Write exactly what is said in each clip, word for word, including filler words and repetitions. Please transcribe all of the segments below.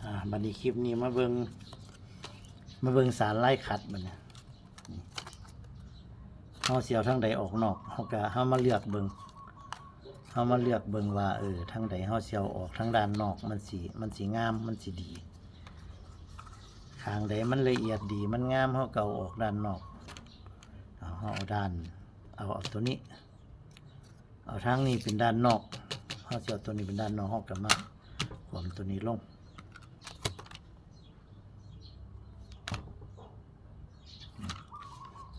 อ่าบัดนี้คลิปนี้มาเบิ่งมาเบิ่งสารลายขัดบัดนี้ เฮาสิเอาทางใดออกนอก เฮาก็เฮามาเลือกเบิ่ง เฮามาเลือกเบิ่งว่า เออ ทางใดเฮาสิเอาออกทางด้านนอก มันสิมันสิงาม มันสิดี ข้างใดมันละเอียดดี มันงาม เฮาก็เอาออกด้านนอก เอา เฮาเอาด้าน เอา เอาตัวนี้ เอาทางนี้เป็นด้านนอก เฮาสิเอาตัวนี้เป็นด้านนอก เฮาก็มาขวมตัวนี้ลง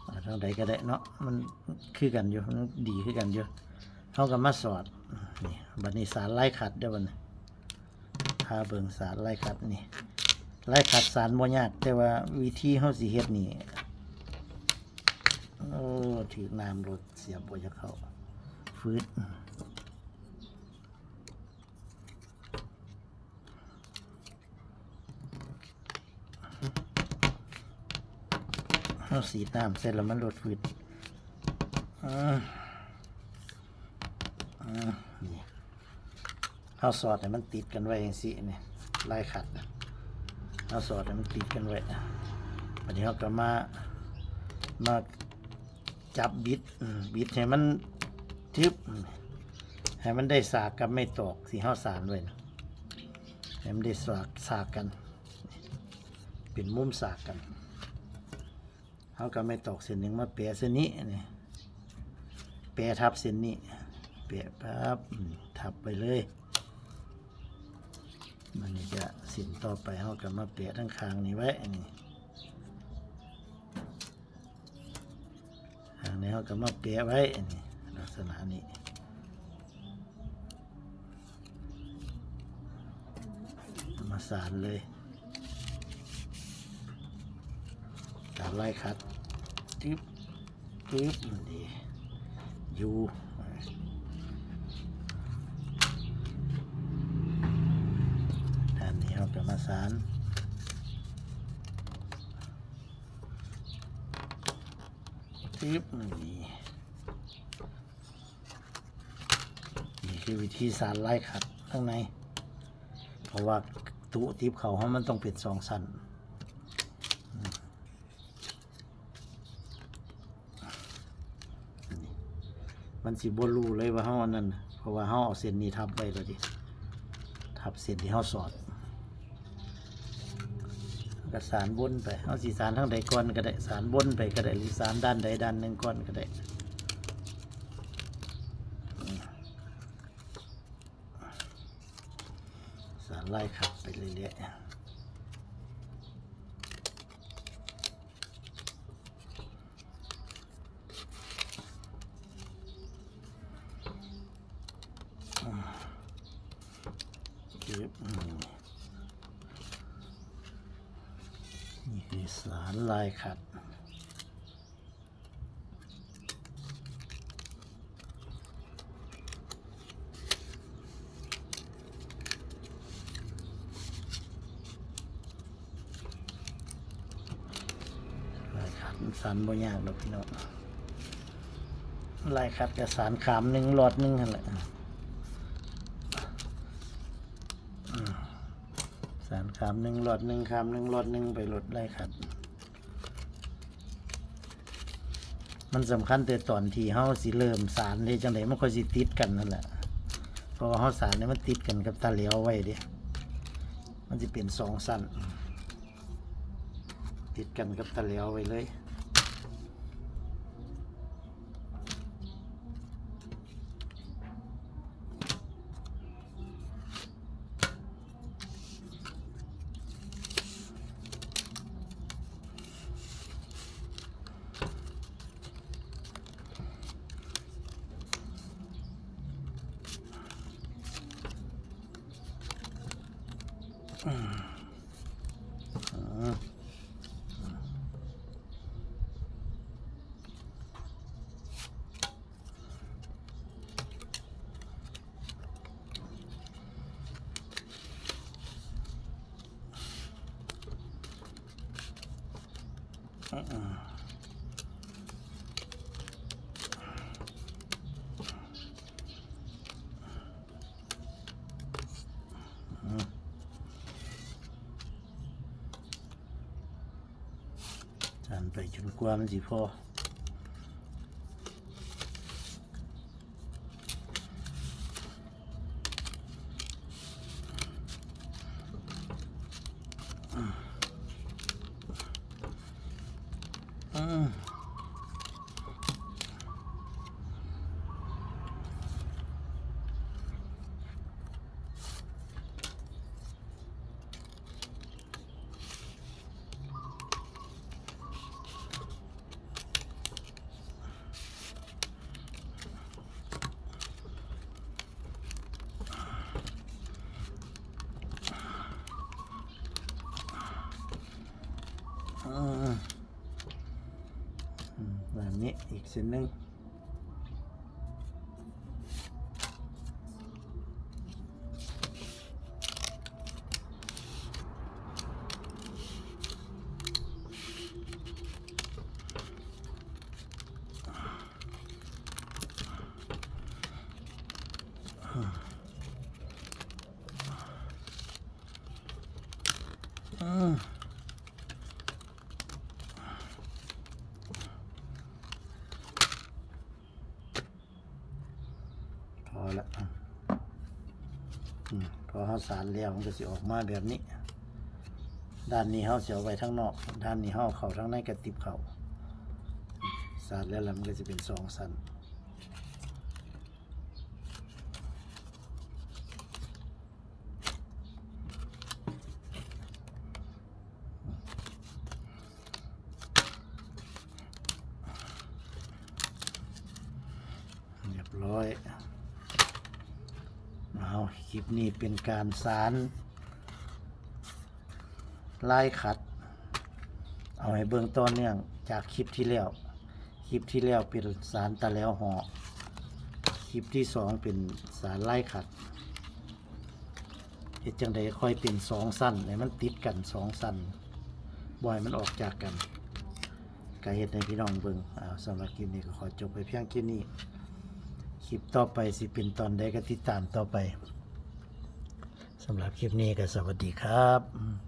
อ่าทางใดก็ได้เนาะ มันคือกันอยู่ มันดีคือกันอยู่ เฮาก็มาสอด นี่ บัดนี้สารลายขัดเด้อบัดนี้ พาเบิ่งสารลายขัดนี่ ลายขัดสารบ่ยาก แต่ว่าวิธีเฮาสิเฮ็ดนี่ โอ้ ถืกน้ำรถเสียบบ่อยากเข้า ฟืด เฮาสีดน้ำเสร็จแล้วมันลดฟืด อ่า อ่า นี่ เฮาสอดให้มันติดกันไว้จังซี่นี่ ลายขัดนะ เฮาสอดให้มันติดกันไว้ อันนี้เฮาก็มา มาจับบิด อืม บิดให้มัน จึ๊บ ให้มันได้สากกับไม้ตอกที่เฮาสานไว้นะ ให้มันได้สาก สากกัน เป็นมุมสากกัน เฮาก็ไม้ตอกเส้นหนึ่งมาแปะเส้นนี้นี่ แปะทับเส้นนี้ แปะปั๊บ อืม ทับไปเลย มันนี้จะเส้นต่อไปเฮาก็มาแปะทั้งข้างนี้ไว้ นี่ ข้างนี้เฮาก็มาแปะไว้ นี่ ลักษณะนี้ มาสานเลย สานลายขัด จึ๊บ จึ๊บ นี่ อยู่ ด้านนี้เฮาก็มาสาน จึ๊บ นี่ นี่คือวิธีสานลายขัดข้างใน เพราะว่าตู้ติบเข้าเฮามันต้องเป็นสองชั้น อืม นี่ มันสิบ่รู้เลยว่าเฮาอันนั้น เพราะว่าเฮาเอาเส้นนี้ทับไว้แล้วดิ ทับเส้นที่เฮาสอด ก็สานบนไป เฮาสิสานทางใดก่อนก็ได้ สานบนไปก็ได้ หรือสานด้านใดด้านหนึ่งก่อนก็ได้ อืม สานลายขัดไปเรื่อยๆ จึ๊บ อืม นี่คือสานลายขัด ลายขัดมันสานบ่ยากดอกพี่น้อง ลายขัดก็สานข้ามหนึ่งลอดหนึ่งหั่นแหละ อืม สานข้ามหนึ่งลอดหนึ่ง ข้ามหนึ่งลอดหนึ่งไปโลดลายขัด มันสำคัญแต่ตอนที่เฮาสิเริ่มสานเด้ จั่งใดมันค่อยสิติดกันนั่นแหละ เพราะว่าเฮาสานนี่มันติดกันกับตาแหลวไว้เด้ มันสิเป็นสองชั้น ติดกันกับตาแหลวไว้เลย อืม ไปจนกว่ามันสิพอ อืม อืม อืม แบบนี้อีกเส้นหนึ่ง อืม พอละ อืม พอเฮาสานแล้วมันก็สิออกมาแบบนี้ ด้านนี้เฮาสิเอาไว้ทางนอก ด้านนี้เฮาเข้าทางในกระติบเข้า สานแล้วล่ะมันก็สิเป็นสองชั้น เรียบร้อย เอา คลิปนี้เป็นการสานลายขัด เอาให้เบิ่งต่อเนื่องจากคลิปที่แล้ว คลิปที่แล้วเป็นสานตะแหลวห่อ คลิปที่สองเป็นสานลายขัด เฮ็ดจั่งใดค่อยเป็นสองชั้น ให้มันติดกันสองชั้น บ่ให้มันออกจากกัน ก็เฮ็ดให้พี่น้องเบิ่ง อ่า สำหรับคลิปนี้ก็ขอจบไปเพียงแค่นี้ คลิปต่อไปสิเป็นตอนใดก็ติดตามต่อไป สำหรับคลิปนี้ก็สวัสดีครับ